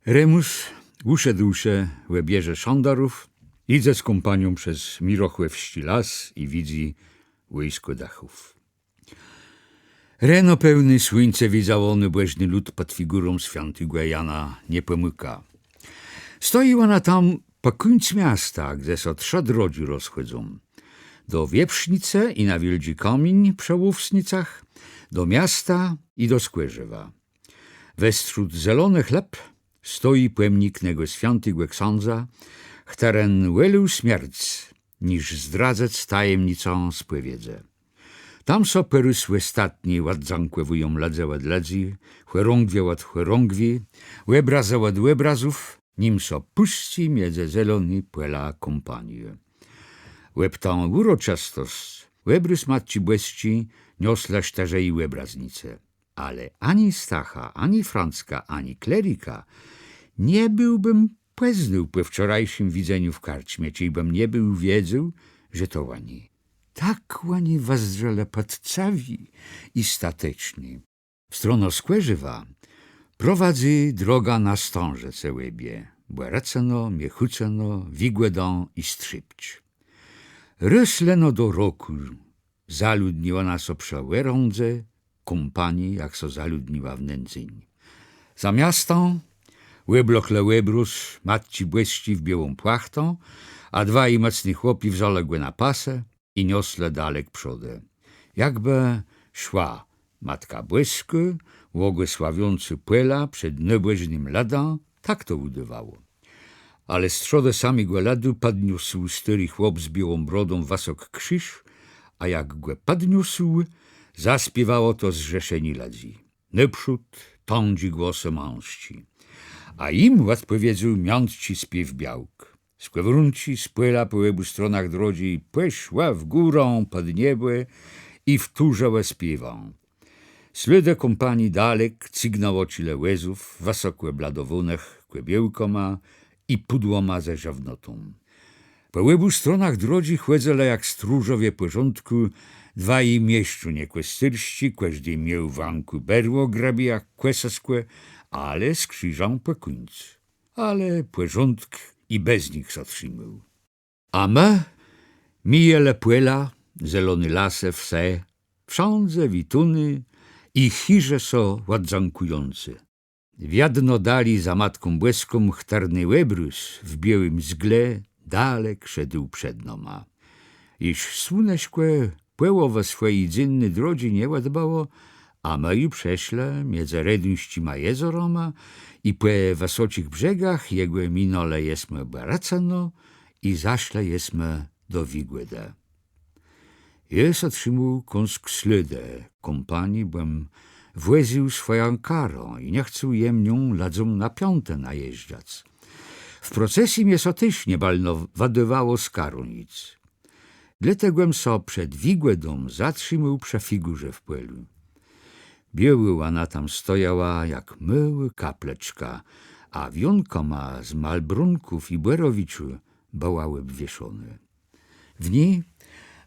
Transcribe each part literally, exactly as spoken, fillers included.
Remùs ùszedłszë òb wieżã szandarów, jidze z kómpanią przez Mirochòwsczi las i widzy wòjskò dëchów. Reno pełné słuńce widzało nôbòżny lud pòd figùrą swiãtégò Jana Nepòmùka. Stoji òna tam pò kùńc miasta, gdze sã trzë drodżi rozchòdzą. Do Wieprznicë i na Wiôldżi Kamiéń przë Òwsnicach, do miasta i do Skòrzewa. Westrzód zelonëch lëp stoji pòmnik negò swiãtégò ksãdza, chtëren wòlôł smierc, niż zdradzëc tajemnicã spòwiedzë. Tam sã pòrôsł òstatny òddzãkòwùją lëdze òd lëdzy, chòrągwie òd chòrągwi, òbrazë òd òbrazów, nim sã pùscy midzë zeloné pòla kómpaniô. Òb tã ùroczëstosc òbrôz Matczi Bòsczi niosłë sztërzej òbraznice. Ale ani Stacha, ani Francka, ani klerika nie béłbëm pòznôł pò wczorajszim widzeniu w karczmie, czejbëm nie béł wiedzôł, że to òni. Tak òni wëzdrzelë pòczcëwi i stateczny. W stronã Skòrzewa prowadzy droga na Stãżëcë òbie, Bòrëcëno, Miechùcëno, Wigòdã i Strzépcz. Rôz leno do rokù zaludni òna sã przë òrądze kómpanii, jak sã zaludniła w nen dzéń. Za miastã òblokłë òbrôz Matczi Bòsczi w biôłą płachtã, a dwaji mòcny chłopi wzãlë gò na pasë i nioslë dalek przódë. Jakbë szła Matka Bòskô, błogòsławiącô pòla przed nôbòżnym lëdã, tak to ùdôwało. Ale strzódë samégò lëdu pòdniósł stôri chłop z biôłą brodą wësok krziż, a jak gò pòdniósł, zaspiéwało to zrzeszenié lëdzy. Nôprzód tãdżi głosë mãsczi, a jim òdpòwiedzôł miãtczi spiéw białk. Skòwrónczi z pòla pò òbù stronach drodżi pòszłë w górã pòd niebò i wtórzëłë spiéwóm. Slôdë kómpanii dalek cygnãło czile wòzów, wësok òbladowónëch kòbiôłkama i pùdłama ze żëwnotą. Pò òbù stronach drodżi chòdzëlë jak stróżowie pòrządkù dwaji mieszczónie kòscérsczi, kòżdi miôł w rãkù berło grëbé jak kòsëskò, ale z krziżã pò kùńc. Ale pòrządk i bez nich sã trzimôł. A më mijelë pòla, zeloné lasë, wsë, wszãdze witóné i chiże sã òddzãkùjącé. Wiedno dali za Matką Bòską, chtërny òbrôz w biôłim zgle dalek szedł przed nama. Jesz słuneszkò pòłowë swòji dzénny drodżi nie òdbëło, a më ju przeszlë midzë Reduńsczima jezorama i pò wësoczich brzegach jegò minãlë jesmë Bòrëcëno i zaszlë jesmë do Wigòdë. Jô sã trzimôł kąsk slôdë kómpanii, bò jem wòzył swòjã karã i nie chcôł jem nią lëdzóm na piãtë najeżdżac. W procesji mie sã téż nie bëlno wëdôwało z karą jic. Dlôtegò jem sã przed Wigòdą zatrzimôł przë figùrze w pòlu. Biôłô òna tam stojała jak môłô kaplëczka, a wiónkama z malbrónków i bòrowiczu bëła òbwieszonô. W ni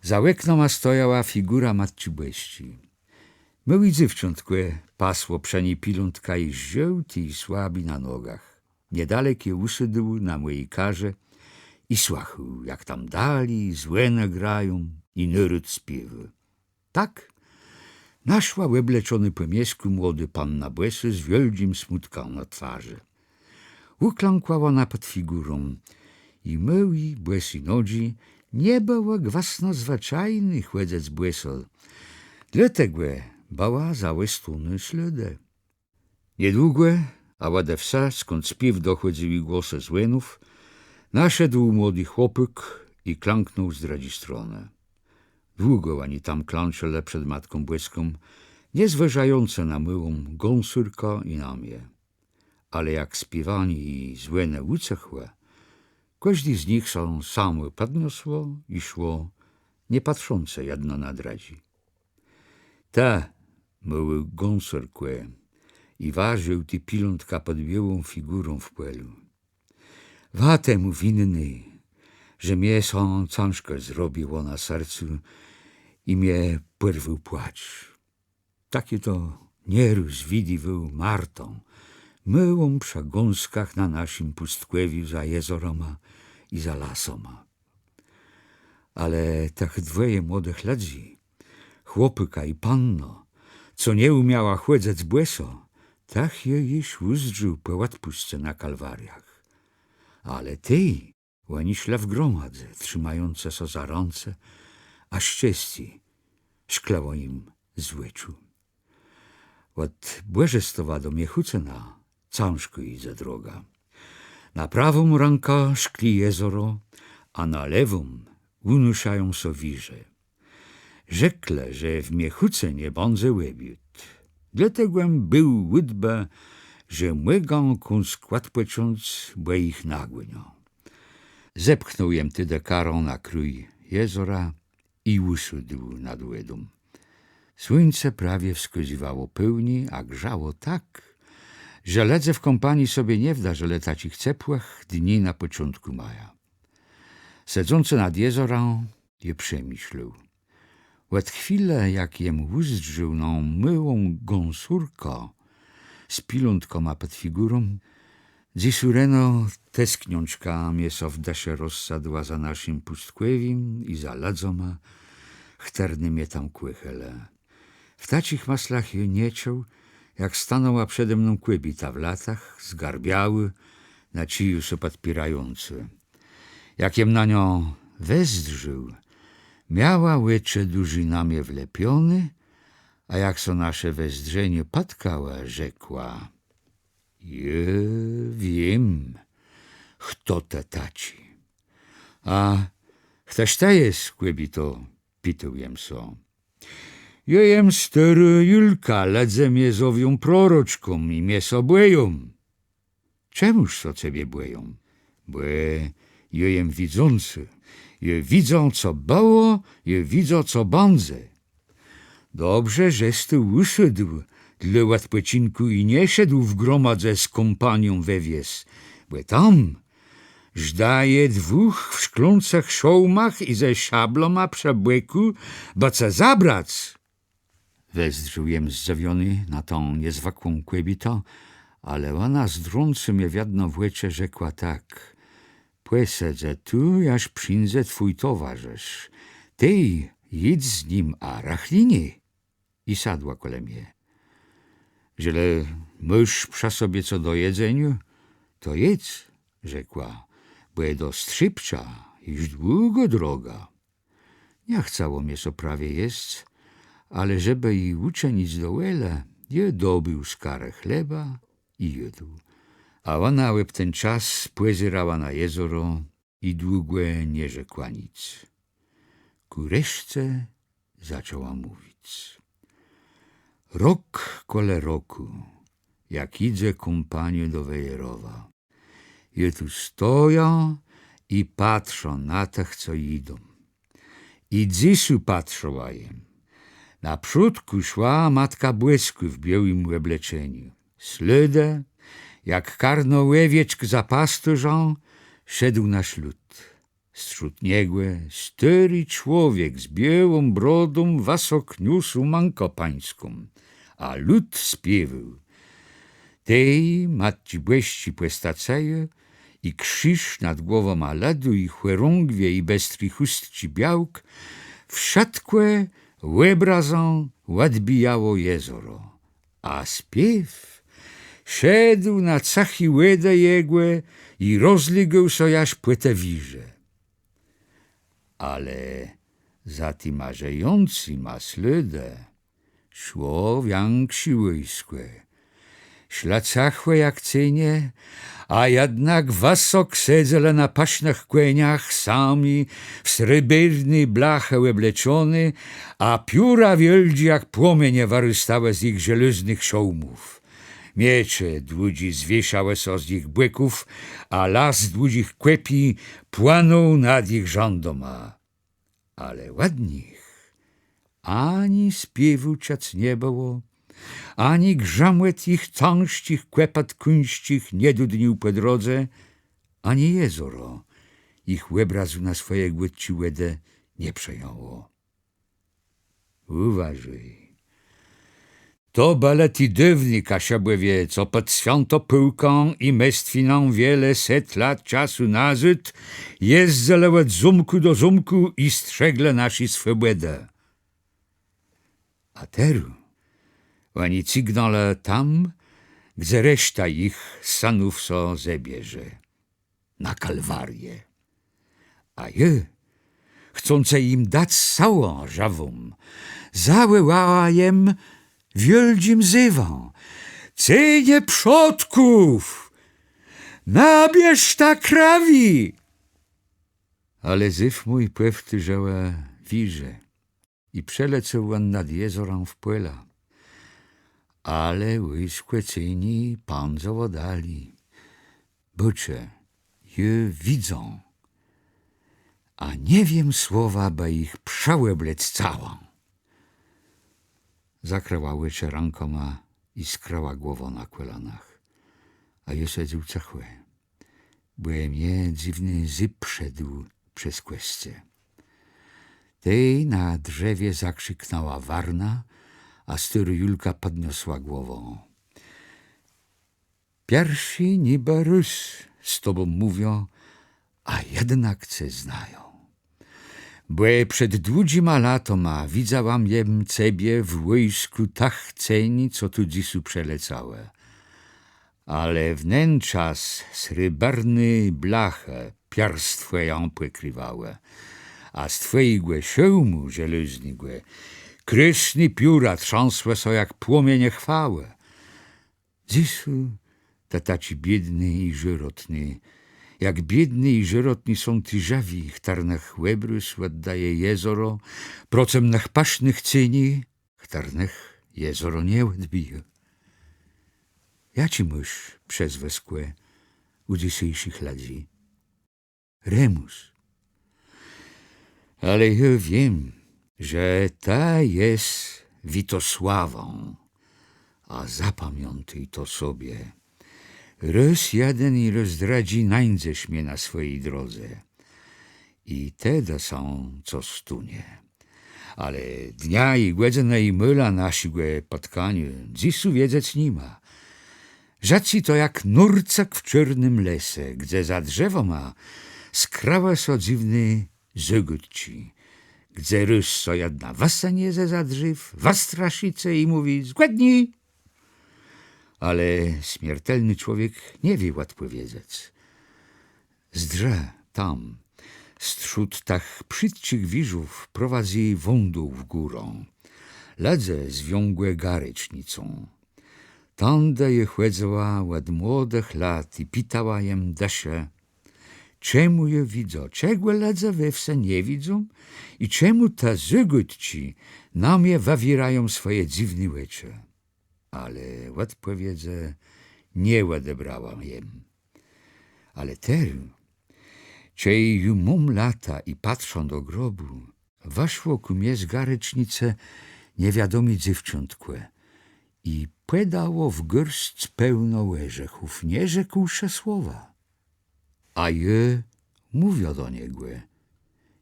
za òknama stojała figùra Matczi Bòsczi. Môłé dzéwczątkò pasło przë ni pilątka i żôłté i słabé na nogach. Niedalek jem ùsôdł na mòji karze i słëchôł, jak tam dali zwònë grają i nôród spiéwô. Tak naszła òbleczonô pò miesczëznie młodô panna bòsô z wiôldżim smùtkã na twarzë. Ùklãkła òna pòd figùrą i môłé bòsé nodżi nie bëłë gwësno zwëczajné chòdzëc bòso. Dlôtegò bëła załëstónô slôdë. Niedługò, a òde wsë, skąd spiéw dochòdzył i głosë zwònów, naszedł młodi chłopôk i klãknął z drëdżi stronë. Długò òni tam klãczëlë przed Matką Bòską, nie zwôżającë na môłą gąsôrkã i na mie. Ale jak spiéwanié i zwònë ùcëchłë, kòżdé z nich sã samò pòdniosło i szło, nie patrzącë jedno na drëdżé. Të, môłô gąsôrkò, i wa żôłté pilątka pòd biôłą figùrą w pòlu. Wa temù winny, że mie sã cãżkò zrobiło na sercu i mie pòrwôł płacz. Tak jô to nierôz widiwôł Martã, môłą przë gąskach na naszim pùstkòwiu za jezorama i za lasama. Ale tëch dwòje młodëch lëdzy, chłopôka i pannã, co nie ùmiała chòdzëc bòso, tëch jô jesz ùzdrzôł pò òdpùsce na Kalwariach. Ale tej òni szlë w gromadze, trzimającë sã za rãce, a szczescé szklëło jim z òczu. Òd Bòrzestowa do Miechùcëna cãżkò jidze droga. Na prawą rãkã szkli jezoro, a na lewą ùnôszają sã wiże. Rzeklë, że w Miechùcënie bãdze òbiôd. Dlôtegò jem béł ùdbë, że mògã kąsk òdpòcząc, bò jich nagòniã. Zepchnął jem tedë karã na krôj jezora i ùsôdł nad wòdą. Słuńce prawie wskazywało pôłnié, a grzało tak, że lëdze w kómpanii sobie nie wdarzëlë taczich cepłëch dni na pòczątkù maja. Sedzącë nad jezorã, jô przemëszlôł. Òd chwilë, jak jem ùzdrzôł nã môłą gąsórkã z pilątkama pòd figùrą, dzysô reno teskniączka mie sã w dëszë rozsadła za naszim pùstkòwim i za lëdzama, chtërny mie tam kòchelë. W taczich mëslach jô nie czuł, jak stanãła przede mną kòbiéta w latach, zgarbiałô, na cziju sã pòdpiérającô. Jak jem na niã wezdrzôł, miała òczë dużé na mie wlepioné, a jak sã nasze wezdrzenia pòtkałë, rzekła: „Jô wiém, chto të taczi.” „A chtëż të jes, kòbiéto?” pitôł jem sã. „Jô jem stôrô Julka, lëdze mie zowią proroczką i mie sã bòją.” „Czemùż sã cebie bòją?” „Bò jô jem widzącô. Jô widzã, co bëło, jô widzã, co bãdze.” „Dobrze, żes të ùsôdł dlô òdpòczinkù i nie szedł w gromadze z kómpanią we wies, bò tam żdaje dwóch w szklącëch szôłmach i ze szablama przë bòkù, bë ce zabrac.” Wezdrzôł jem zdzëwiony na tã niezwëkłą kòbiétã, ale òna, zdrzącë mie wiedno w òczë, rzekła tak: „Pòsedzë tu, jaż przińdze twój towarzësz. Tej jidz z nim, a rëchli nié.” I sadła kòle mie. „Żelë môsz przë sobie co do jedzeniô, to jédz”, rzekła, „bò do Strzépcza jesz długô droga.” Nie chcało mie sã prawie jesc, ale żebë ji ùczënic do wòlë, jô dobéł z karë chleba i jôdł. A òna òb ten czas pòzérała na jezoro i długò nie rzekła nic. Kù reszce zaczãła mówic. Rok kòle rokù, jak jidze kómpaniô do Wejrowa, jô tu stojã i patrzã na tëch, co jidą. I dzysô patrzała jem. Na przódkù szła Matka Bòskô w biôłim òbleczeniu. Slôdë, jak karno òwieczk za pasturza, szedł nasz lud. Strzód niegò stôri człowiek z biôłą brodą wësok niósł mãkã pańską, a lud spiéwôł. Tej Matczi Bòsczi pòstacëjô i krziż nad głowama lëdu i chòrągwie i bestré chùstczi białk, wszëtkò òbrazã òdbijało jezoro. A spiéw szedł na cëché wòdë jegò i rozlégôł sã jaż pò te wëże. Ale za tima żëjącyma slôdë szło wiãkszé wòjskò. Szlë cëchò jak cenie, a jednak wësok sedzelë na pësznëch kòniach, sami w srébrné blachë òbleczony, a pióra wiôldżé jak płomienie wërôstałë z jich żelôznëch szôłmów. Miecze dłudżé zwiészałë sã z jich bòków, a las dłudżich kòpij płënął nad jich rzãdama. Ale òd nich ani spiéwù czëc nie bëło, ani grzëmòt jich cãżczich kòpët kóńsczich nie dudnił pò drodze, ani jezoro jich òbrazu na swòje głôdczé wòdë nie przëjãło. Ùważôj, To bëlë ti dôwni Kaszëbòwie, co pòd Swiãtopôłkã i Mestwinã wiele set lat czasu nazôd jezdzëlë òd zómkù do zómkù i strzéglë naszi swòbòdë. A terô òni cygnãlë tam, gdze reszta jich sënów sã zebierze, na Kalwariã. A jô, chcącë jim dac sëłã żëwą, zawòłała jem wiôldżim zéwã: Cenie przodków! Nabierzta krwi! Ale zéw mój pòwtôrzałë wieże i przelecôł òn nad jezorã w pòla. Ale wòjskò ceni pãdzało dali. Bôczë, jô widzã, a nie wiém słowa, bë jich przeòblec całã. Zakrëła òczë rãkòma i skrëła głowã na kòlanach. A jô sedzôł cëchò, bò mie dzywny zyb szedł przez kòscë. Tej na drzewie zakrziknãła warna, a stôrô Julka pòdniosła głowã. Pierszi nibë rôz z tobą mówiã, a jednak ce znajã. Bò przed dłudżima latoma widzała jem cebie w wòjskù tëch ceni, co tu dzysô przelecałë. Ale w nen czas srébrné blachë piars twòjã pòkriwałë, a z twòjégò szôłmù żelôznégò krôsné pióra trzãsłë sã jak płomienie chwałë. Dzysô të taczi biédny i sërotny, jak biédny i sërotny są ti żëwi, chtërnëch òbrôz òddôwô jezoro, procëm nëch pësznëch ceni, chtërnëch jezoro nie òdbijô. Jaczé môsz przezwëskò ù dzysészich lëdzy? Remùs. Ale jô wiém, że të jes Witosławã, a zapamiãtôj to sobie. Rôz jeden i rôz drëdżi nańdzesz mie na swòji drodze. I tedë sã co stónie. Ale dnia i gòdzënë i môla naszégò pòtkaniô dzysô wiedzec ni ma. Żëcé to jak nórcëk w czôrnym lese, gdze za drzewama skrëłë sã dzywné zôgôdczi, gdze rôz sã jedna wësënie zeza drzew, wëstraszi ce i mówi: „Zgòdni!” Ale smiertelny człowiek nie wié òdpòwiedzec. Zdrzë, tam, strzód tëch przitczich wëżów prowadzy wądół w górã. Lëdze zwią gò Garecznicą. Tãdë jô chòdzëła òd młodëch lat i pitała jem dësze: Czemù jô widzã, czegò lëdze we wsë nie widzą i czemù te zôgôdczi na mie wëwiérają swòje dzywné òczë? Ale òdpòwiedzë nie òdebrała jem. Ale terô, czej ju móm lata i patrzã do grobù, wëszło kù mie z Garecznicë niewiadomé dzéwczątkò i pòdało w gôrsc pełno òrzechów, nie rzekłszë słowa. A jô mówiã do niegò: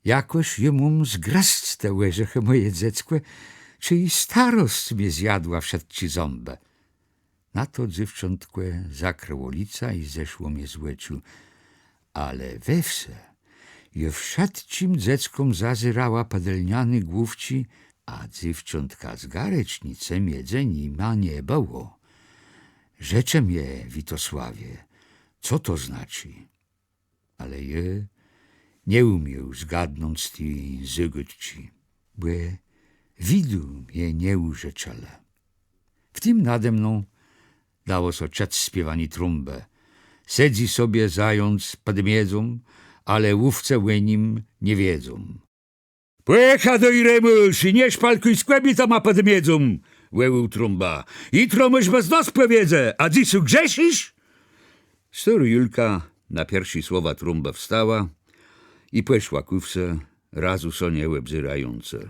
Jakòż jô móm zgrëzc te òrzechë, mòje dzeckò, czej starosc mie zjadła wszëtczé zãbë? Na to dzéwczątkò zakrëło lica i zeszło mie z òczu. Ale we wsë jô wszëtczim dzeckóm zazérała pòd lniané główczi, a dzéwczątka z Garecznicë midzë nima nie bëło. Rzeczë mie, Witosławie, co to znaczi? Ale jô nie ùmiôł zgadnąc ti zôgôdczi, bò widu mie nie ùżëczëlë. W tim nade mną dało sã czëc spiéwanié Trąbë. Sedzy sobie zając pòd miedzą, ale łowcë ò nim nie wiedzą. Pòchadôj, Remùs, i nie szpalkùj z kòbiétama pòd miedzą! Wòłôł Trąba. Jutro môsz bez nos pòwiedzë, a dzysô grzeszisz? Stôrô Julka na pierszé słowa Trąbë wstała i pòszła kù wsë, razu sã nie òbzérającë.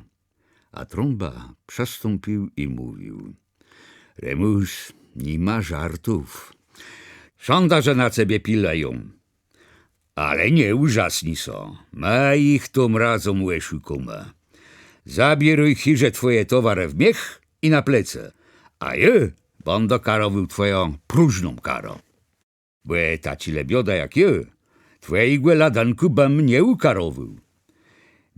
A Trąba przëstąpił i mówił: Remùs, ni ma żartów. Szandarze na cebie pilëją. Ale nie ùrzasni sã, më jich tim razã òszukómë. Zabiérôj chiże twòje towarë w miech i na plecë, A jô bãdã karowôł twòjã próżną karã. Bò taczi lebioda jak jô twòjégò ladënkù bëm nie ùkarowôł.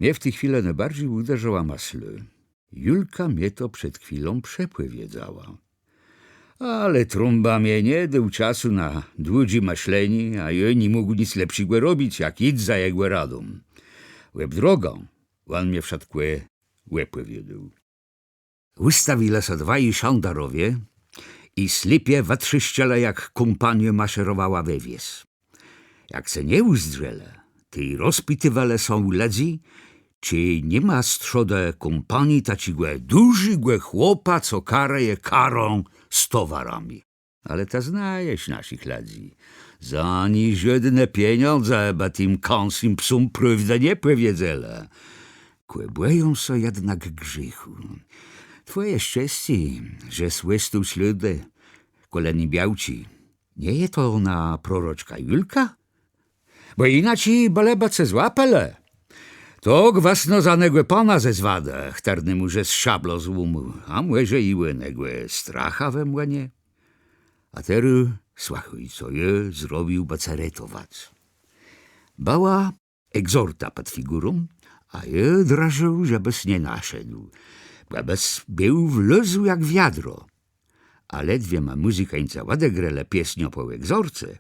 Mie w ti chwilë nôbarżi ùderzëła mësl. Julka mie to przed chwilą przepòwiedzała. Ale Trąba mie nie dôł czasu na dłudżé mëszlenié, a jô ni mógł nic lepszégò robic, jak jic za jegò radą. Òb drogã òn mie wszëtkò òpòwiedzôł. Ùstawilë sã dwaji szandarowie i slépie wëtrzeszczelë, jak kómpaniô maszerowała we wies. Jak ce nie ùzdrzelë, tej rozpitiwelë sã ù lëdzy, czë ni ma strzódë kómpanii taczégò dużégò chłopa, co karëje karą z towarami. Ale të znajesz naszich lëdzy. Za ni żódné pieniądze bë tim kąsym psóm prôwdë nie pòwiedzelë. Kò bòją sã jednak grzéchù. Twòje szczescé, że słëszôł slôdë kòl ni białczi. Nie je to òna proroczka Julka? Bò jinaczi bëlë bë ce złapelë. To gwësno za negò pana ze Zwadë, chtërnémù żes szablã złómił, a mòże i ò negò Stracha we młënie. A terô słëchôj, co jô zrobił, bë ce retowac. Bëła egzorta pòd figùrą, a jô drżôł, żebës nie naszedł, bò bës béł wlôzł jak w jadro. A ledwie ma mùzykańce òdegrelë piesniã pò egzorce,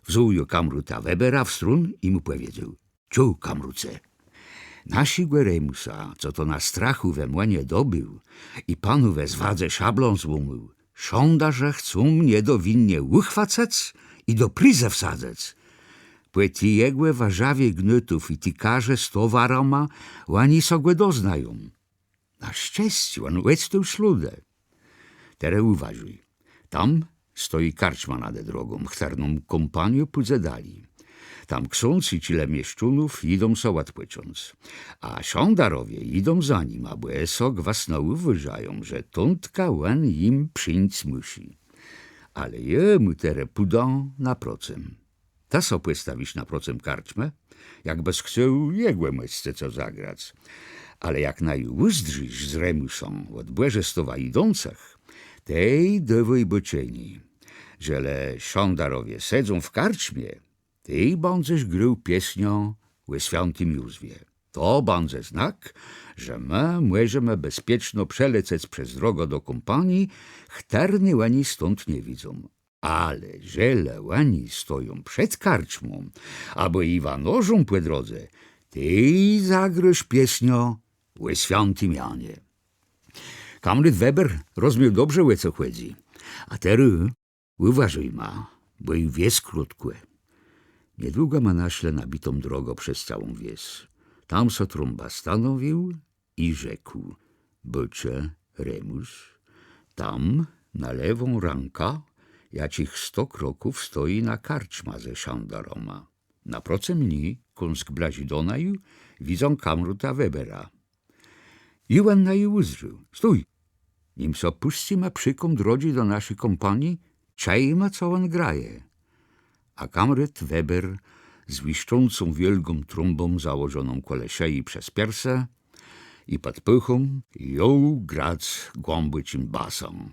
wzął jô kamrôta Webera w strón i mù pòwiedzôł: Czuj, kamrôce, naszégò Remùsa, co to na Strachù we młënie dobéł i panu we Zwadze szablã złómił, szandarzë chcą niedowinnie ùchwacëc i do prizë wsadzëc. Pò ti jegò wëżawie gnôtów i ti karze z towarama òni sã gò doznają. Na szczescé òn òstôł slôdë. Terô ùważôj. Tam stoji karczma nade drogą, chtërną kómpaniô pùdze dali. Tam ksądz i czile mieszczónów jidą so òdpòcząc. A szandarowie jidą za nim, bò so gwësno ùwôżają, że tądka òn jim przińc mùszi. Ale jô mù terô pùdã naprocëm. Të so pòstawisz naprocëm karczmë, jakbës chcôł jegòmòscë co zagrac. Ale jak naju ùzdrzisz z Remùsã òd Bòrzestowa jidącëch, tej dôwôj bôczenié, że le szandarowie sedzą w karczmie, tej bãdzesz grôł piesniã ò swiãtim Józwie. To bãdze znak, że më mòżemë bezpieczno przelecec przez drogã do kómpanii, chtërny òni stąd nie widzą. Ale żelë òni stoją przed karczmą abò i wanożą pò drodze, tej zagrôsz piesniã ò swiãtim Janie. Kamrôt Weber rozmiôł dobrze, ò co chòdzy. A terô ùważôjma, bò ju wies krótkò. Niedługò ma naszlë na bitą drogã przez całą wies. Tam so Trąba stanowił i rzekł: Bôczë, Remùs, tam na lewą rãkã jaczich sto kroków stoji na karczma ze szandarama. Naprocëm ni, kąsk blëżi do naju, widzã kamrôta Webera. Ju òn naju ùzdrzôł. Stój! Nim so pùscyma przékóm drodżi do naszi kómpanii, czëjma, co òn graje. A kamrôt Weber z łiszczącą wiôlgą trąbą założoną kòle szëji przez piersë i pòd pôchą jął grac głãbòczim basã: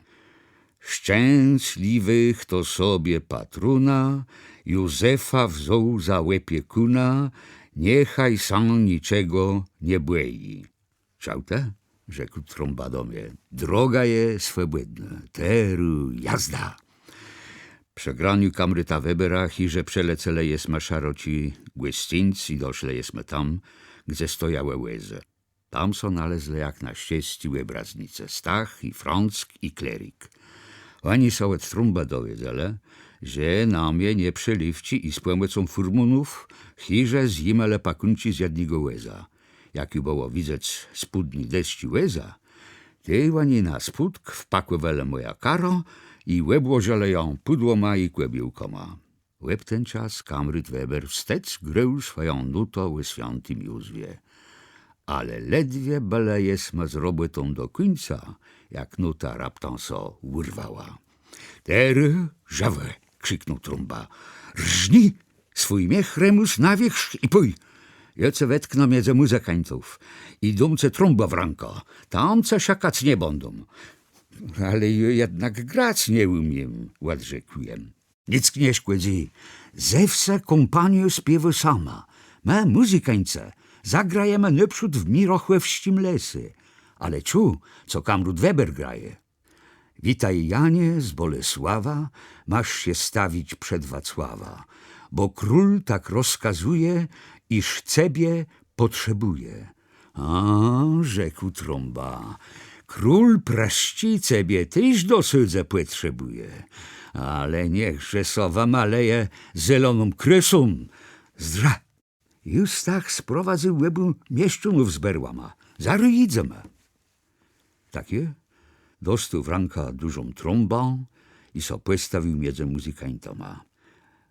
Szczęśliwy, kto sobie patrona Józefa wziął za opiekuna, niechaj się niczego nie boi. Czëł të? Rzekł Trąba do mie. Droga je swòbódnô. Terô jazda! Przë graniu kamrôta Webera chiże przelecelë jesmë szeroczi gòscyńc i doszlë jesmë tam, gdze stojałë wòzë. Tam so nalezlë jak na szczescé òbraznicë, Stach i Frąck i klerik. Òni so òd Trąbë dowiedzelë, że na mie nie przëlewczi i z pòmòcą fùrmónów chiże zjimelë pakùnczi z jednégò wòza. Jak ju bëło widzec spódné desczi wòza, tej òni na spódk wpakòwelë mòjã karã i òbłożëlë jã pùdłoma i kòbiôłkama. Òb ten czas kamrôt Weber wcyg grôł swòjã nótã ò swiãtim Józwie. Ale ledwie bëlë jesmë z robòtą do kùńca, jak nóta raptem so ùrwała. Terô żëwò! Krziknął Trąba. Rżni swój miech, Remùs, na wiérzch i pój. Jô ce wetknã midzë mùzykańtów i dóm ce trąbã w rãkã. Tam ce szëkac nie bãdą. Ale jô jednak grac nie ùmiém, òdrzekł jem. Nick nie szkòdzy, ze wsë kómpaniô spiéwô sama. Më, mùzykańcë, zagrajemë nôprzód w Mirochòwsczim lese. Ale czuj, co kamrôt Weber graje. Witaj, Janie, z Bolesława, masz się stawić przed Wacława, bo król tak rozkazuje, iż ciebie potrzebuje. A, rzekł Trąba, król prësczi cebie téż do sôdzë pòtrzebùje, ale niechże so wëmaleje zeloną krësą. Zdrzë! Ju Stach sprowadzył òbù mieszczónów z berłama. Zarô jidzemë. Tak je, dostôł w rãkã dużą trąbã i so pòstawił midzë mùzykańtama.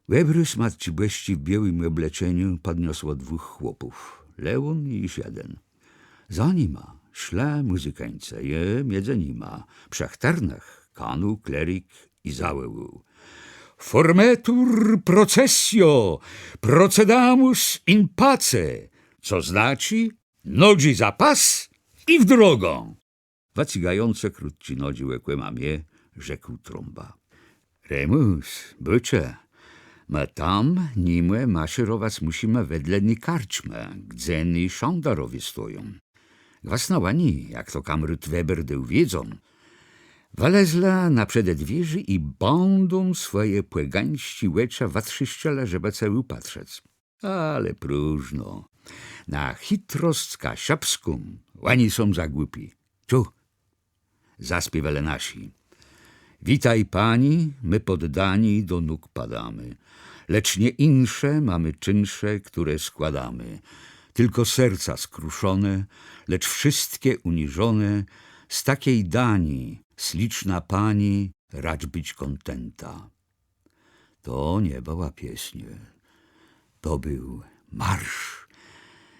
Òbrôz Matczi Bòsczi w biôłim òbleczeniu pòdniosło dwóch chłopów, León i jesz jeden. Za nima szlë mùzykańce, jô midzë nima, przë chtërnëch kanął klerik i zawòłôł: Formetur processio, procedamus in pace, co znaczi: nodżi za pas i w drogã. Wëcygającë krótczé nodżi òkòło mie, rzekł Trąba: Remùs, bôczë, më tam nimò maszerowac mùszimë wedle ny karczmë, gdze ny szandarowie stoją. Gwësno òni, jak to kamrôt Weber dôł wiedzą, wëlezlë na przededwierzé i bãdą swòje pògańsczé òczë wëtrzészczelë, żebë ce ùpatrzëc. Ale próżno. Na chitrosc kaszëbską òni są za głupi. Czuj, zaspiéwelë naszi: Witaj pani, my poddani do nóg padamy. Lecz nie insze mamy czynsze, które składamy. Tylko serca skruszone, lecz wszystkie uniżone, z takiej dani, śliczna pani, racz być kontenta. To nie bëła piesń. To béł marsz.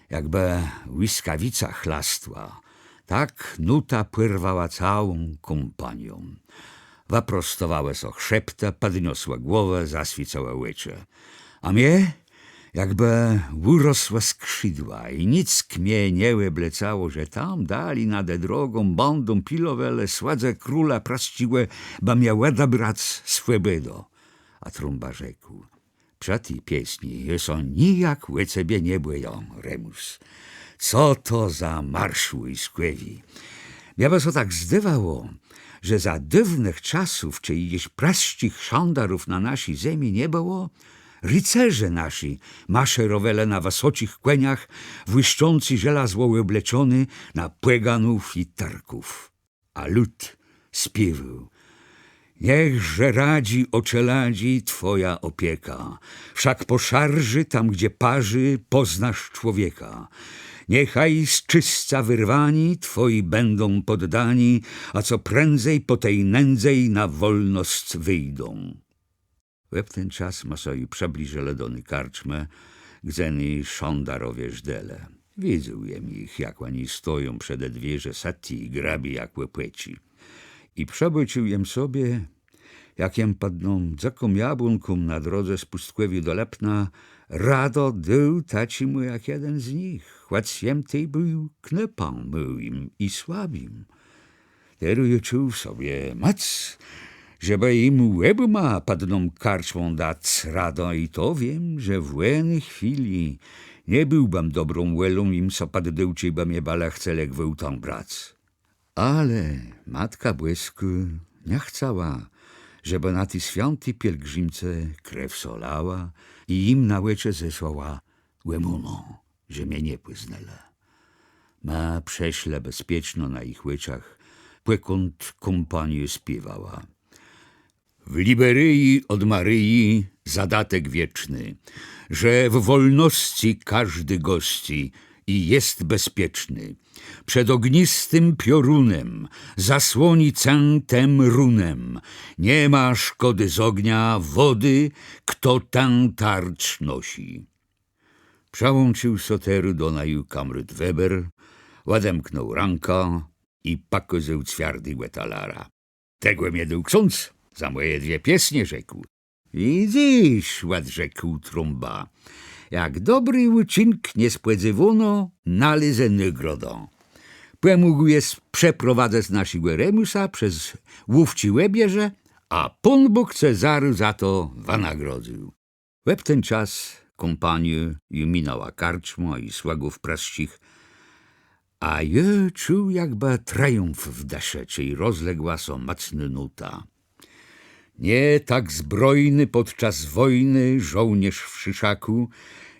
Jakbë łiskawica chlastła, tak nuta pòrwała całą kómpanią. Wëprostowałë so chrzebtë, pòdniosłë głowë, zaswiécałë òczë. A mie jakbë ùrosłë skrzidła i nick mie nie òblecało, że tam dali nade drogą bãdą pilowelë słëdzë króla prësczégò, bë mie òdebrac swòbòdã. A Trąba rzekł: Przë ti piesni jô sã nijak ò cebie nie bòjã, Remùs. Co to za marsz wòjskòwi? Mie bë sã tak zdôwało, że za dôwnëch czasów, czej jesz prësczich szandarów na naszi zemi nie bëło, ricerze naszi maszerowelë na wësoczich kòniach, w łiszczącé żelazło òbleczony, na pòganów i Tërków. A lud spiéwôł: Niechże radzi o czeladzi twoja opieka, wszak po szarży, tam gdzie parzy, poznasz człowieka. Niechaj z czysca wyrwani twoi będą poddani, a co prędzej po tej nędzej na wolność wyjdą. Òb ten czas ma sã ju przëbliżëlë do ny karczmë, gdze ny szandarowie żdelë. Widzôł jem jich, jak òni stoją przededwierzë, sëti i grëbi jak òpòczi. I przëbôcził jem sobie, jak jem pòd ną dzëką jabłónką na drodze z pùstkòwiô do Lëpna radã dôł taczémù jak jeden z nich, chòc jem tej béł knôpã môłim i słabim. Terô jô czuł w sobie mòc, żebë jim òbùma pòd ną karczmą dac radã, i to wiém, że w òny chwilë nie béłbëm dobrą wòlą jim sã pòddôł, czejbë mie bëlë chcelë gwôłtã brac. Ale Matka Bòskô nie chcała, żebë na ti swiãti pielgrzimce krew sã lała, i jim na òczë zesłała òmónã, że mie nie pòznelë. Ma przeszlë bezpieczno na jich òczach, pòkąd kómpaniô spiéwała: W Liberyji od Maryi zadatek wieczny, że w wolności każdy gości i jest bezpieczny. Przed ognistym piorunem zasłoni cę tem runem. Nie ma szkody z ognia, wody, kto tę tarcz nosi. Przëłącził sã terô do naju kamrôt Weber, òdemknął rãkã i pòkôzôł cwiardégò talara. Tegò mie dôł ksądz za mòje dwie piesnie, rzekł. Widzysz, òdrzekł Trąba, jak dobri ùczink niespòdzéwóno nalézë nôgrodã. Pòmógł jes przeprowadzëc naszégò Remùsa przez łowczé òbieżë, a Pón Bóg ce zarô za to wënôgrodzył. Òb ten czas kómpaniô ju minãła karczmã i słëgów prësczich, a jô czuł jakbë triumf w dëszë, czej rozległa sã mòcnô nóta. Nie tak zbrojny podczas wojny żołnierz w szyszaku,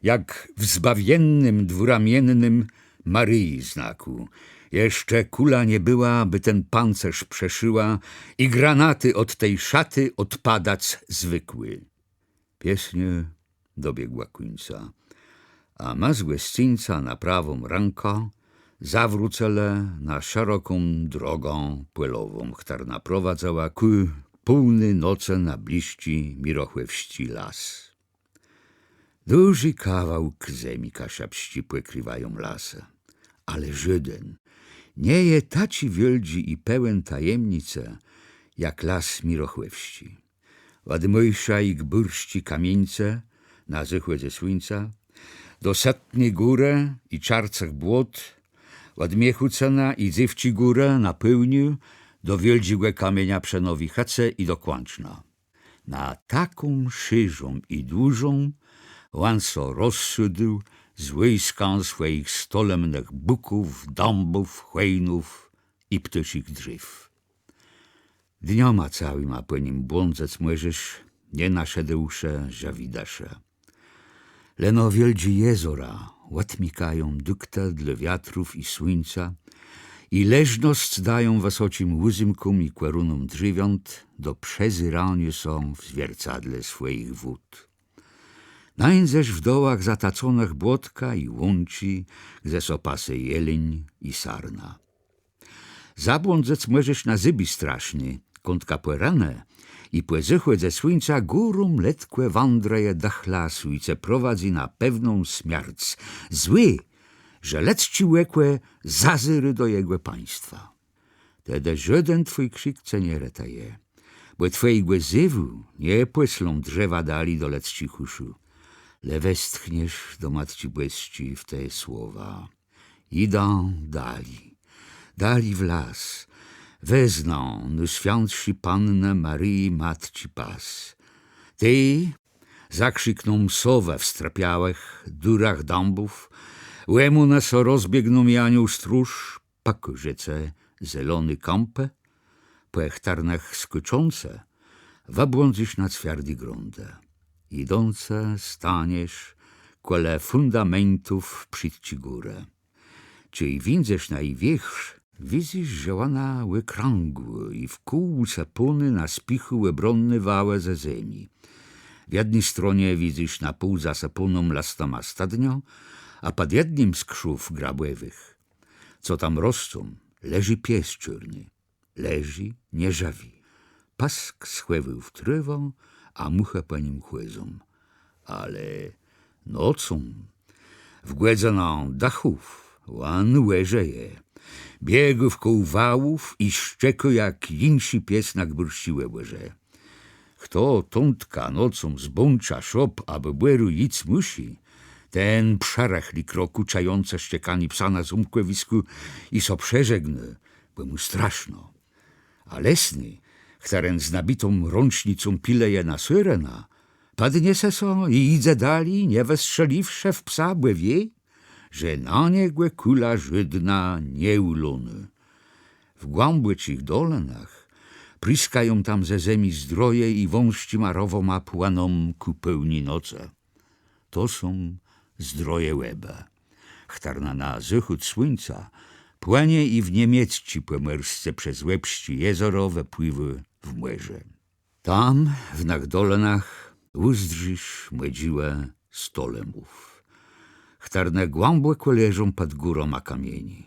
jak w zbawiennym dwuramiennym Maryi znaku. Jeszcze kula nie była, by ten pancerz przeszyła i granaty od tej szaty odpadać zwykły. Piesniô dobiegła kùńca, a ma z gòscyńca na prawą rãkã zawrócëlë na szeroką drogã pòlową, chtërna prowadzała kù półny nocë na blëższi Mirochòwsczi las. Dużi kawałk zemi kaszëbsczi pòkriwają lasë, ale żóden nie je taczi wiôldżi i pełen tajemnicë, jak las Mirochòwsczi. Òd Mòjsza i Gbùrsczi Kamieńcë na zôchòdze słuńca, do Sëtny Górë i Czarcëch Błot, òd Miechùcëna i Dzéwczi Górë na pôłniu, do Wiôldżégò Kamienia przë Nowi Hëce i do Kłãczna. Na taką szerzą i dłużą òn sã rozsôdł z wòjskã swòjich stolemnëch bùków, dãbów, chòjnów i ptôszich drzéw. Dniama całima pò nim błądzëc mòżesz, nie naszedłszë żëwi dëszë. Leno wiôldżé jezora òtmikają dëktë dlô wiatrów i słuńca i leżnosc dają wësoczim òzymkóm i kòrunóm drzewiãt do przezéraniô sã w zwiercadle swòjich wód. Nańdzesz w dołach zataconëch błotka i łączi, gdze sã pasë jeléń i sarna. Zabłądzëc mòżesz na zëbi straszny, kądka pòranë i pò zôchòdze słuńca górą letkò wãdrëje dëch lasu i ce prowadzy na pewną smierc. Złi, że lëdzczé òkò zazérô do jegò państwa. Tedë żóden twój krzik ce nie retëje, bò twòjégò zéwù nie pòslą drzewa dali do lëdzczich ùszu, le westchniesz do Matczi Bòsczi w te słowa: Jidã dali, dali w las, weznã Nôswiãtszi Pannë Mariji Matczi pas. Tej zakrzikną sowë w strëpiałëch durach dãbów, òmónë sã rozbiegną i aniół stróż pòkôże ce zeloné kãpë, pò chtërnëch skôczącë wëbłądzysz na cwiardé grądë. Jidącë staniesz kòle fùndameńtów przitczi górë. Czej wińdzesz na ji wiérzch, widzysz, że òna òkrãgłô i wkół ùsëpóné na spichù òbronné wałë ze zemi. W jedny stronie widzysz na pół zasëpóną lëstama stëdniã, a pòd jednym z krzów grabòwëch, co tam roscą, leżi pies czôrny. Leżi nieżëwi. Pësk schòwôł w trôwã, a mùchë pò nim chòdzą. Ale nocą, w gòdzënã dëchów, òn òżëje. Biegô wkół wałów i szczekô jak jinszi pies na gbùrsczi òbòrze. Chto tądka nocą z bącza, szop abò bòru jic mùszi, ten przërëchli krokù, czëjącë szczekanié psa na zómkòwiskù, i sã przeżegnô, bò mù straszno. A lesny, chtëren z nabitą rãcznicą pilëje na sôrena, pòdniese sã i jidze dali, nie wëstrzéliwszë w psa, bò wié, że na niegò kùla żódnô nie ùlónô. W głãbòczich dolënach priskają tam ze zemi zdroje i wąsczima rowama płëną kù pełni nocë. To są zdroje Łebë, chtërna na zôchód słuńca płënie i w niemiecczé pòmòrsce przez Łebsczé jezoro wëpłiwô w mòrze. Tam, w nëch dolënach, ùzdrzisz mòdżiłë stolemów, chtërne głãbòkò leżą pòd górama kamieni.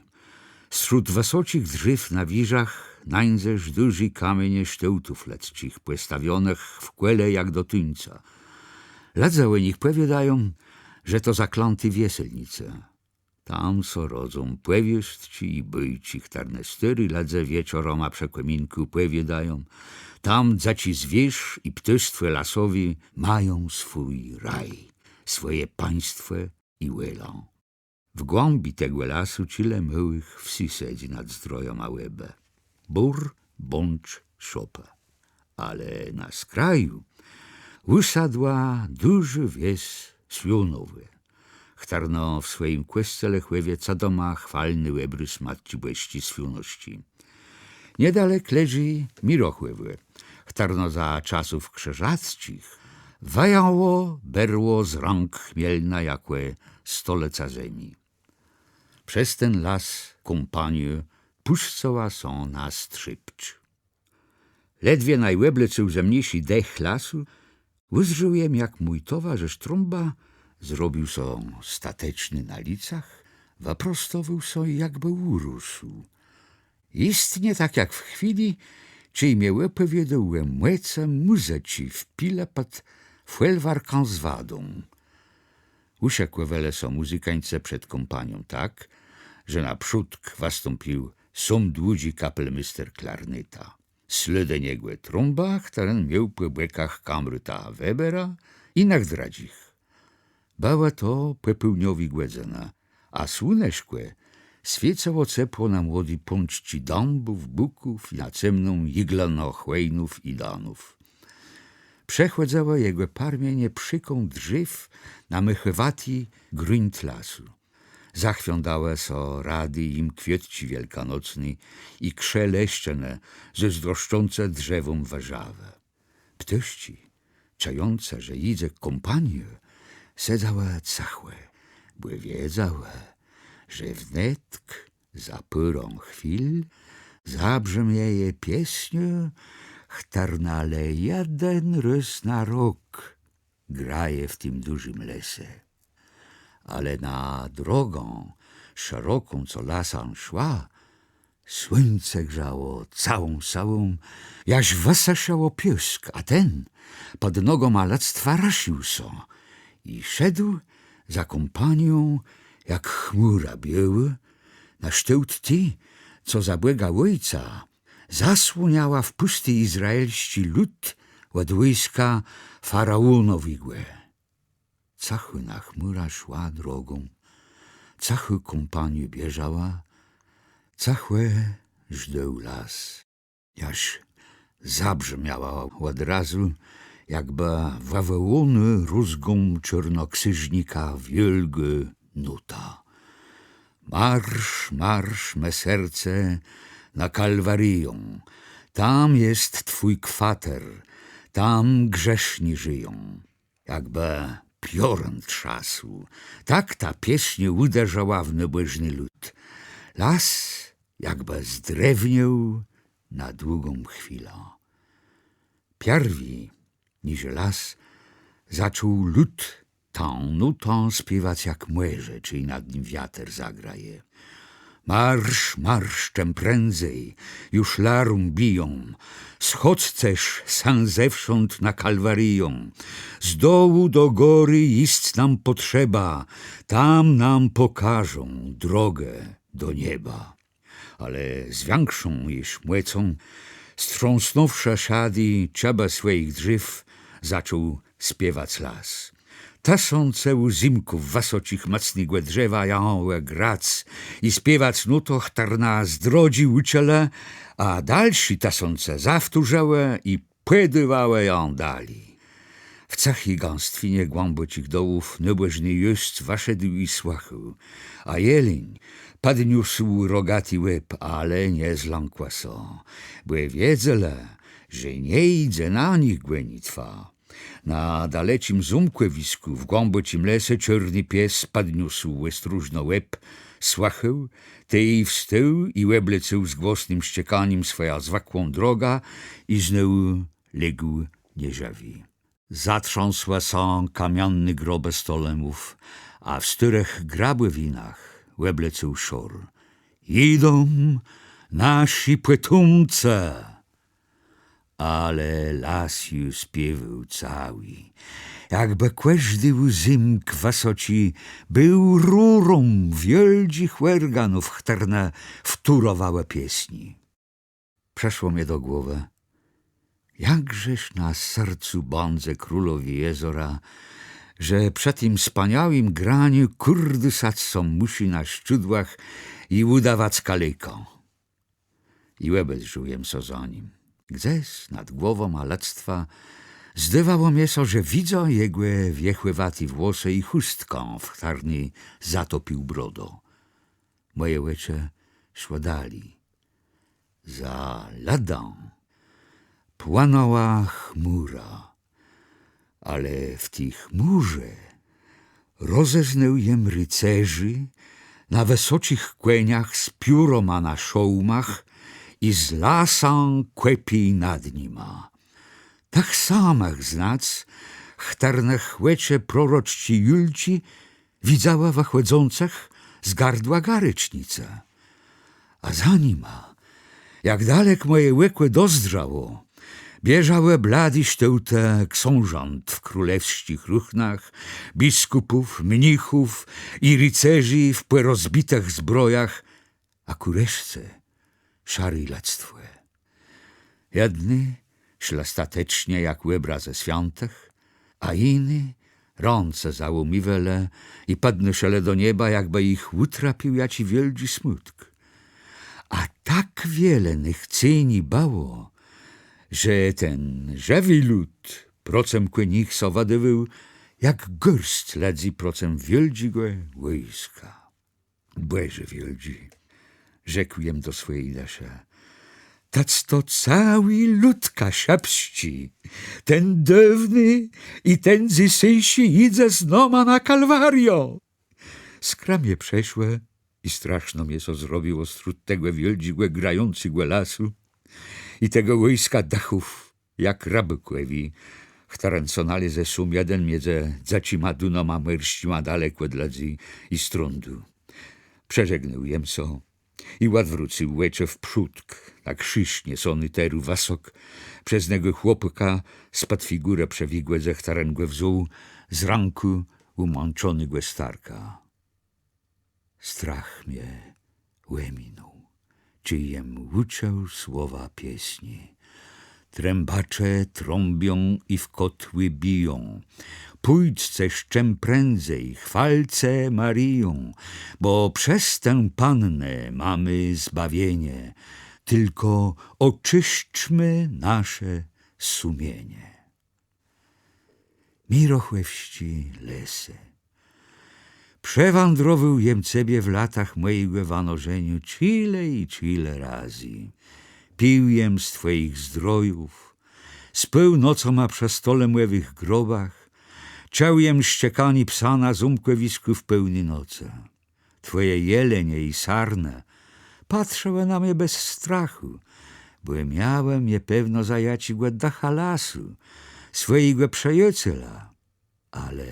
Strzód wësoczich drzéw na wëżach nańdzesz dużé kamienie sztôłtów lëdzczich, pòstawionëch w kòle jak do tuńca. Lëdze ò nich pòwiôdają, że to zaklãté wieselnice. Tam sã rodzą pòwiôstczi i bôjczi, chtërne stôri lëdze wieczorama przë kòminkù pòwiôdają. Tam dzëczi zwiérz i ptôstwò lasowé mają swój raj, swòje państwò i wòlã. W głãbi tegò lasu czile môłëch wsy sedzy nad zdrojama Łebë: Bór, Bącz, Szopë. Ale na skraju ùsadła dużô wies Swiónowò, chtërna w swòjim kòscele chòwie cëdama chwalny òbrôz Matczi Bòsczi Swiónowsczi. Niedalek leżi Mirochòwò, chtërno za czasów krzëżacczich wëjãło berło z rąk Chmielna jakò stolëca zemi. Przez ten las kómpaniô pùszczała sã na Strzépcz. Ledwie naj òblecôł zëmniészi dech lasu, ùzdrzôł jem, jak mój towarzësz Trąba zrobił sã stateczny na licach, wëprostowôł sã i jakbë ùrósł. Jistnie tak jak w chwili, czej mie òpòwiôdôł ò mòcë mùzyczi w pile pòd fòlwarkã z Wadą. Ùszëkòwelë sã mùzykańce przed kómpanią tak, że na przódk wëstąpił sóm dłudżi kapelméster Klarneta. Slôdë niegò Trąba, chtëren miôł pò bòkach kamrata Webera i nëch drëdżich. Bëła to pòpôłniowô gòdzëna, a słuneszkò swiécëło cepło na młodé pączczi dãbów, bùków i na cemną jiglënã chòjnów i danów. Przechòdzëłë jegò parmienie przéką drzéw na mechòwati grunt lasu. Zachwiądałë sã radi jim kwiôtczi wiôlganocné i krze leszczënë ze zdrôszczącë drzewóm wëżawë. Ptôszczi, czëjącë, że jidze kómpaniô, sedzałë cëchò, bò wiedzałë, że wnetk, za pôrã chwil, zabrzmieje piesniô, chtërna le jeden rôz na rok graje w tim dużim lese. Ale na drogã szeroką, co lasã szła, słuńce grzało całą sëłą, jaż wësëszało piôsk, a ten pòd nogama lëdztwa rësził sã i szedł za kómpanią jak chmùra biôłô, na sztôłt ti, co za Bòga Òjca zasłoniała w pùstczi izraelsczi lud òd wòjska faraónowégò. Cëchò na chmùra szła drogą, cëchò kómpaniô bieżała, cëchò żdôł las. Jaż zabrzmiała òd razu, jakbë wëwòłónô rózgą czôrnoksãżnika wiôlgô nóta. Marsz, marsz, me serce, na Kalwarijã. Tam jest twój kwater, tam grzeszni żyją. Jakbë piorën trzasł, tak ta piesń ùderzała w nôbòżny lud. Las jakbë zdrewniôł na długą chwilã. Pierwi niże las zaczął lud tã nótã spiewac jak mòrze, czej nad nim wiater zagraje. Marsz, marsz, czem prędzej, już larum biją. Schodź też sã zewsząd na Kalwarijã. Z dołu do góry jest nam potrzeba, tam nam pokażą drogę do nieba. Ale z wikszą jesz mòcą, strząsnąwszë szadi czëbë swòjich drzew, zaczął spiewac las. Tësące ùzémków wësoczich mòcnégò drzewa jãłë grac i spiewac nótã, chtërną z drodżi ùczëłë, a dalszé tësące zawtórzëłë i pòdôwałë jã dali. W cëchi gãstwinie głãbòczich dołów nôbòżny jôzc wëszedł i słëchôł, a jeléń pòdniósł rogati łeb, ale nie zlãkłë sã, bò wiedzelë, że nie jidze na nich gònitwa. Na daleczim zómkòwiskù w głãbòczim lese czôrny pies pòdniósł òstróżno łeb, słëchôł, tej wstôł i òblecôł z głosnym szczekanim swòjã zwëkłą drogã i znôwù legł nieżëwi. Zatrzãsłë sã kamianné grobë stolemów, a w stôrëch grabòwinach òblecôł szor. Jidą naszi pòtómcë! Ale las ju spiéwôł całi, jakbë kòżdi ùzémk wësoczi béł rurą wiôldżich òrganów, chtërne wtórowałë piesni. Przëszło mie do głowë, jakżeż na sercu bãdze królowi jezora, że przë tim wspaniałim graniu kùrdu sac sã mùszi na szczudłach i ùdawac kalékã. I òbezdrzôł jem sã za nim. Gdzes nad głowama lëdztwa zdôwało mie sã, że widzã jegò wiechòwaté włosë i chùstkã, w chtërny zatopił brodã. Mòje òczë szłë dali. Za lëdã płënãła chmùra, ale w ti chmùrze rozeznôł jem ricerzi na wësoczich kòniach z piórama na szôłmach i z lasã kòpij nad nima. Tëch samëch znac, chtërnëch òczë prorocczi Julczi widzałë wëchòdzącëch z gardła garecznicë. A za nima, jak dalek mòje òkò dozdrzało, bieżałë bladé sztôłtë ksążąt w królewsczich ruchnach, biskùpów, mnichów i ricerzi w pòrozbitëch zbrojach, a kù reszce szaré lëdztwò. Jedny szlë statecznie jak òbrazë swiãtëch, a jiny rãce załómiwelë i pòdnôszelë do nieba, jakbë jich ùtrapił jaczi wiôldżi smùtk. A tak wiele nëch ceni bëło, że ten żëwi lud procëm kòl nich sã wëdôwôł jak gôrsc lëdzy procëm wiôldżégò wòjska. Bòże wiôldżi, rzekł jem do swòji dëszë, tec to całi lud kaszëbsczi, ten dôwny i ten dzysészi jidze z nama na Kalwariã. Skrë mie przeszłë i straszno mie sã zrobiło strzód tegò wiôldżégò grającégò lasu i tegò wòjska dëchów, jak rëbôkòwi, chtëren sã nalézł sóm jeden midzë dzëczima dënama mòrsczima, dalek òd lëdzy i strądu. Przeżegnôł jem sã i òdwrócył òczë w przódk, na krziż niesony terô wësok przez negò chłopka spòd figùrë przë wigòdze, chtëren gò wzął z rãkù ùmãczonégò starka. Strach mie òminął, czej jem ùczuł słowa piesni. Trębacze trąbią i w kotły biją. Pójdźcie z czym prędzej, chwalcie Marię, bo przez tę Pannę mamy zbawienie. Tylko oczyszczmy nasze sumienie. Mirochòwsczé lëse. Przewãdrowôł jem cebie w latach mòjégò wanożeniô czile i czile razy. Pił jem z twòjich zdrojów, spôł nocama przë stolemòwëch grobach, czuł jem szczekanié psa na zómkòwiskù w pełny nocë. Twòje jelenie i sarnë patrzałë na mie bez strachù, bò miałë mie pewno za jaczégò dëcha lasu, swòjégò przëjacela. Ale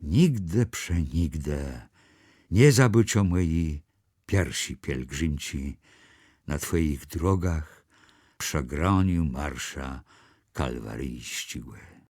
nigdë przenigdë nie zabôczã mòji pierszi pielgrzimczi na twòjich drogach przë graniu marsza kalwarijsczégò.